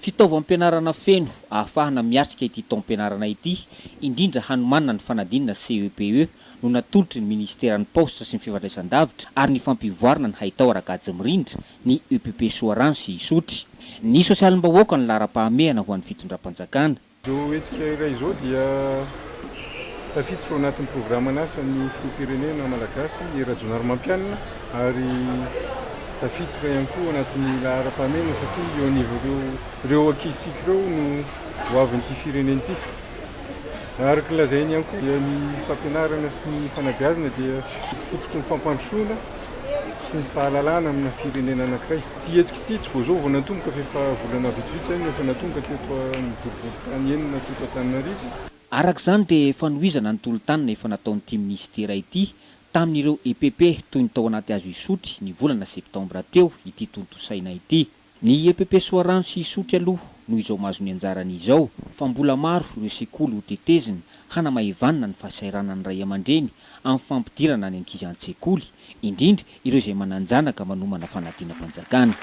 Fitaovam-pianarana feno ahafahana miatrika ity taom-pianarana ity, indrindra hanomanana ny fanadinana CEPE no natolotry ny minisiteran'ny Paositra sy ny fifandraisan-davitra ary ny fampivoarana ny haitao ara-kajy mirindra, ny EPP Soarano sy Isotry. Ny sosialim-bahoaka no laharam-pahamehana ho an'ny fitondram-panjakana. Izao hetsika iray izao dia tafiditra ao anatin'ny programan'asan'ny Filoham-pirenena Malagasy Hery Rajaonarimampianina ary tafiditra ihany koa ao anatin'ny laharam-pahamehana satria eo anivon'ireo ireo ankizintsika ireo no ho avin'ity firenena ity. Araka ny lazainy ihany koa dia ny fampianarana sy ny fanabeazana dia fototry ny fampandrosoana sy ny fahalalana amina firenena anankiray. Ity hetsika ity tsy vao izao vao natomboka fa efa volana vitsivitsy izay no efa natomboka teto amin'ny boriborintany enina teto Antananarivo. Araka izany dia fanohizana ny tolo-tanana efa nataon'ity minisitera ity tamin'ireo EPP toy ny tao anaty hazo Isotry ny volana septambra teo ity tontosaina ity. Ny EPP Soarano sy Isotry aloha no izao mahazo ny anjarany izao fa mbola maro ireo sekoly ho tetezina hanamaivanana ny fahasahiranan'ny ray aman-dreny amin'ny fampidirana ny ankizy an-tsekoly, indrindra ireo izay manan-janaka manomana fanadinam-panjakana.